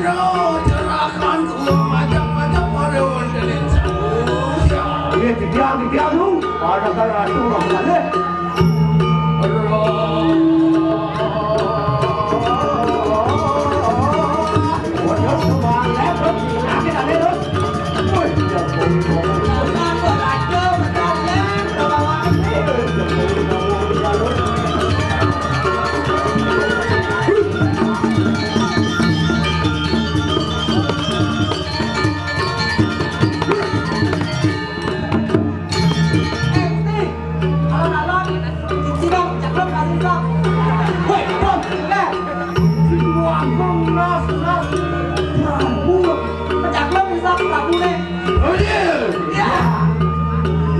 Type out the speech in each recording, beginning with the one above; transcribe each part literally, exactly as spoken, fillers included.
Cerakan ku macam-macam pada wonten ing saku. Iya, didiang, didiang lu. Ada kan ratu orang sana. Roh. Waduh, semangat, terus. Sakit, sakit, terus. Wih, ya ampun.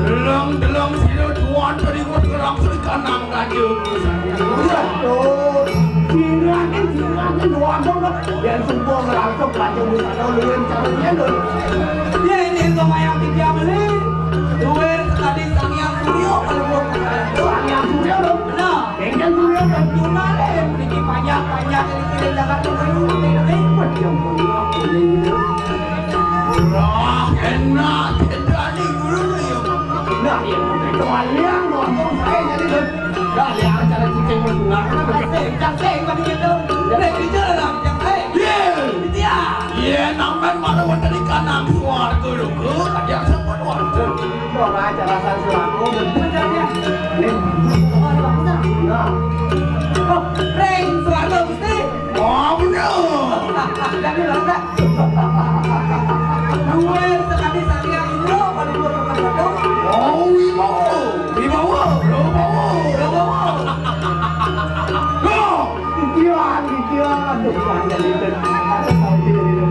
Deleng-deleng sira tuan terikut ngerang Sri Kanang Raja. Waduh, sirakin, sirakin, waduh, yen sumpah ngerangkep Raja Busana luwih cara yen lho. Ya, ini kok mayang tiga beli. Duwe sekali Sang Hyang Surya kalau mau Sang Hyang Surya lho. Benar. Engken Surya lho. Cuma le mriki banyak-banyak ini kira jangan terlalu ini. Wah, yang benar ini. Wah, enak, tidak nih guru ya. Nah, ya, itu aliang ngomong saya jadi lho. Dah, ya, cara cicing mendengar. Cang sing, cang sing, mati gitu. Lek bicara lah, cang sing. Iya. Iya. Iya, nampen malu wonten ing kanang swarga lho, Bu. Kadang sampun wonten. Ora aja rasa swarga, bener ya. Nih. Nah. Oh, ring swarga, Gusti. Oh, bener. Jadi rasa. Duwe sekali Sang Hyang Indra, kalau dua tempat itu. Oh, wibawa. Wibawa. Wibawa. Wibawa. Loh. Pikiran, pikiran. Aduh, panjang itu. Aduh, tahu diri itu.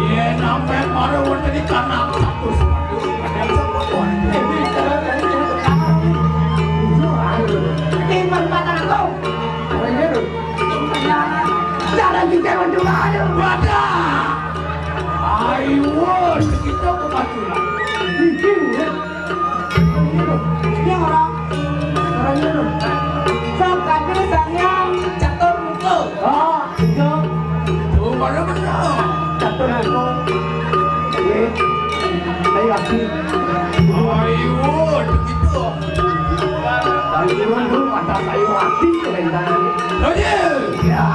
Yen sampai baru wonten di kanan satu sepatu, ada sepatu. Ini cara tadi kita ke kanan. Itu, aduh. Timbang patah aku. Apa ini, aduh? Cara kita berdua, aduh. Wadah. Ayo, kita buka tulang. Bikin, ya. Ini orang. Orangnya tuh. Sok kaki Sang Hyang Catur Muka. Oh, itu. Tuh, mana benar? Catur Muka. Ini. Saya lagi. Ayo, begitu. Dari dulu, dulu, ada saya lagi, rencananya. Lagi. Ya.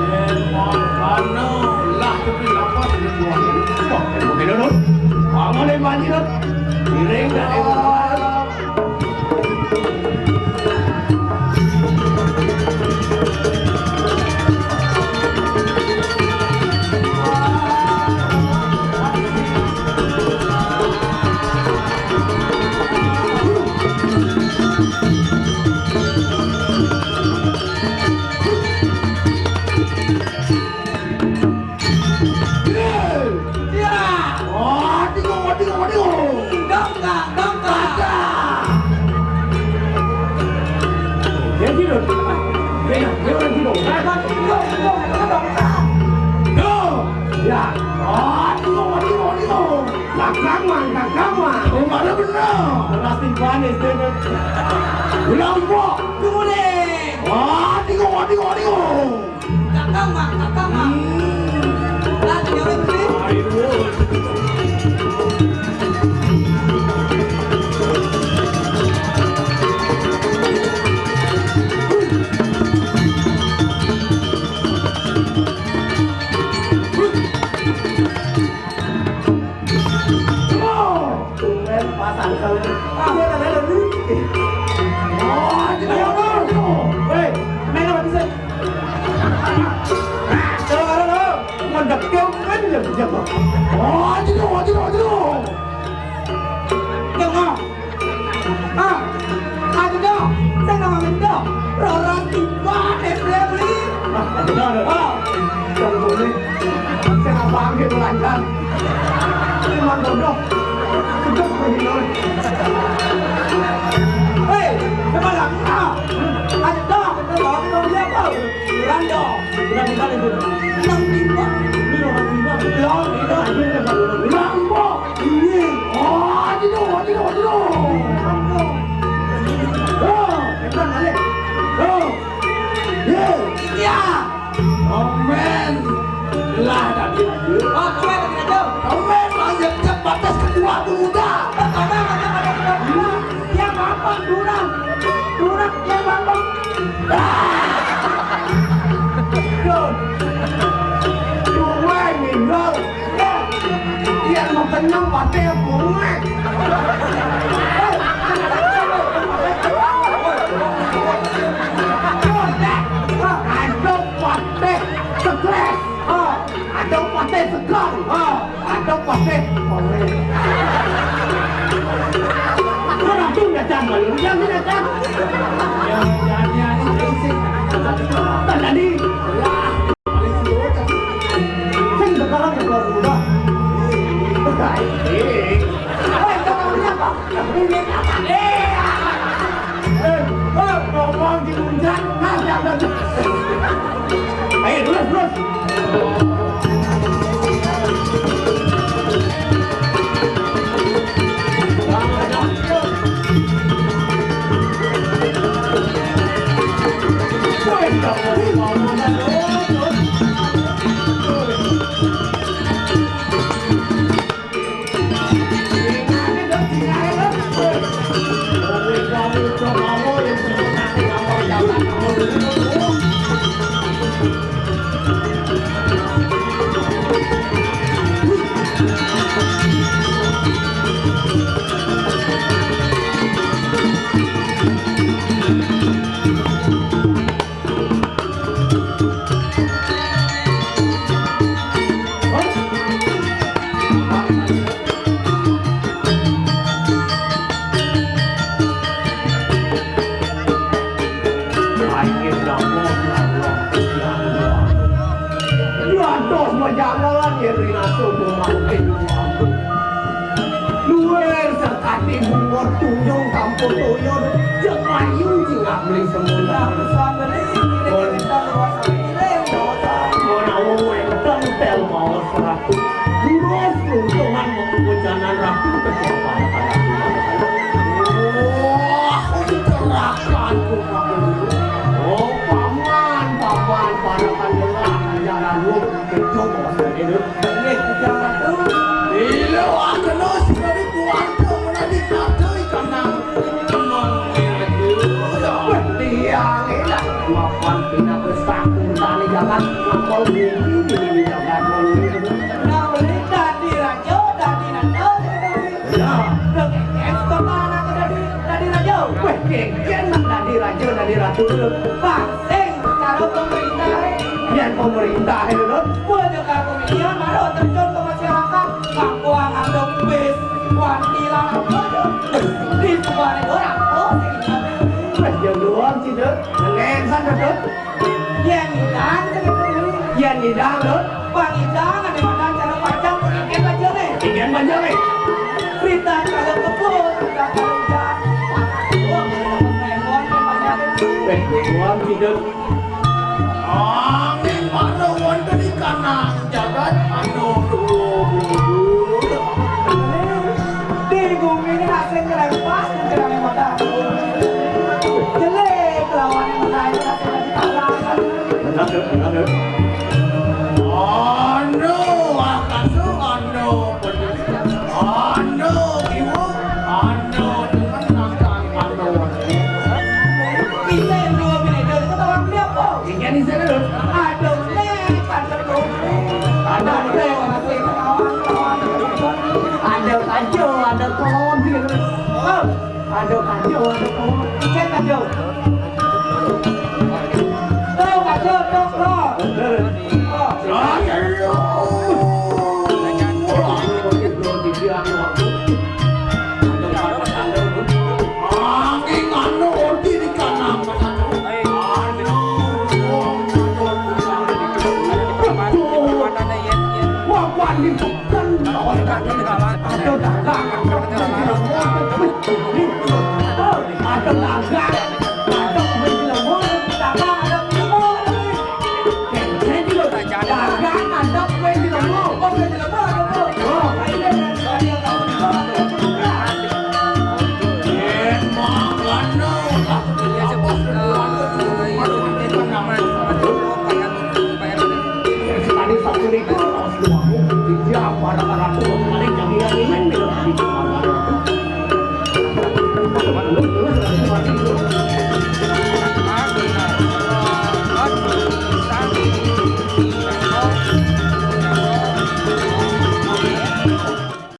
Yen mangkana lah tepi lapas ning wong. Wah, mungkin dulu. Mangane banjir. Iring dari Ya. Aduh, aduh, aduh. Kakaman, kakaman. Oh, mana bener? Plastik panis, deh. Ulang, Pok. Tunggu, deh. Aduh, aduh, aduh. Kakaman, kakaman. Hmm. Lah, tiga menit, deh. Ayo. Tumben pasang kalau. Ah, iya, iya, iya. Oh, gitu. Ayo, ayo, ayo. Weh, main apa bisa? Kalau, kalau, kalau, mau dek, kan, ya, ya. Oh, gitu, gitu, gitu. Tengok. Ah, aduh, sing nang mendo. Roro tiba, eh, beli, beli. Ah, aduh, aduh. Ah. Yang boleh. Sing apa angin lancar. Memang bodoh. Sedep pergi, Lur. Hei, sekarang. Ah, aduh, kita bawa ke rumah siapa? Rando. Berapa kali itu? Enam lima. Ini orang lima. Loh, itu aja. Lampu. Iya. Oh, aduh, aduh, aduh. Oh, hebat kali. Oh. Iya. Iya. Amin. Lah, tadi aja. Oh, iya, tadi aja. Kamu main lanjutnya batas kedua pemuda. Abang, abang, abang, abang. Dia bapak, durang. Durang, dia bapak. Ah! Tuh. Tuh, gue ninggal. Iya, mau kenyang, pakai bunga. Ada pakai stres. Ah, ada pakai segang. Ah, ada pakai korek. Orang tuh nggak sama lu, jangan datang. Ya, ya, ya, ini berisik. Kan tadi. Wah. Sing sekarang ya, kalau udah. Baik. Woi, kau tahunya apa? Ini apa? Eh, ah. Eh, eh, ngomong di hujan, nah, jangan. Ayo, terus, terus. Luwih sakati bunga tunjung tampur tuyul, jek ayu jingak beli semula. Menawa wénten tel maos ratu, durus runtungan wejangan ratu kecoa. Wah, unterakan kumaha. Oh, paman, paman, para kandelah, kanjara luhur, kecoa, maos ratu. Nggih, Gusti Ratu. Iya, wah, kena sekali kuarga menadi kata ikanang. Emang ngerti. Wah, tiang ini mapan pindah ke sakun tali jagat, ngapal bumi ini jagat. Nah, beli tadi raja, tadi nanda. Ya. Udah, es kota anak tadi, tadi raja. Wah, kengken nang tadi raja, tadi ratu. Pak, Sing secara pemerintah, yén pemerintah itu, Dut. Wah, juga aku mikir, malah terjun ke masyarakat. Aku anggap bis, wanti lah, aku, Dut. Di sebuah orang, oh, sing ingat. Wah, ya doang sih, Dut. Lensan, Dut. Yén ngidang, sing itu. Yén ngidang, Dut. Pang ngidang, ada mana cara pacang, pakai aja nih. Ikan aja nih. Cerita kalau kebun, cerita kalau hujan. Wah, kalau dapat lemon, lemon ada. Eh, lemon sih, Dut. Angin mana wonten ikan nang jagat anu. Di bumi ini asing ngelempas, ngelempas. Jelek lawan yang lain, asing lagi kalah. Benar, Dut, benar, Dut. Anu, akasu, anu, anu, ibu, anu, dengan nangkang, anu. Bisa yang dua menit, Dut. Itu orang beli apa? Ikan di sana, Dut. Aduh, nih, ada tuh. Ada, ada. Ada kajo, ada kolon gitu. Oh, ada kajo, ada kolon. Cek kajo. Tuh, kajo, tuh, kolon. Bener. Oh. Angin anu odi di kanang. Anu, wong anu. Wah, wah, ini bukan. Ada dagang, ada dagang, ada dagang. Likur raos lumaku, dia para ratu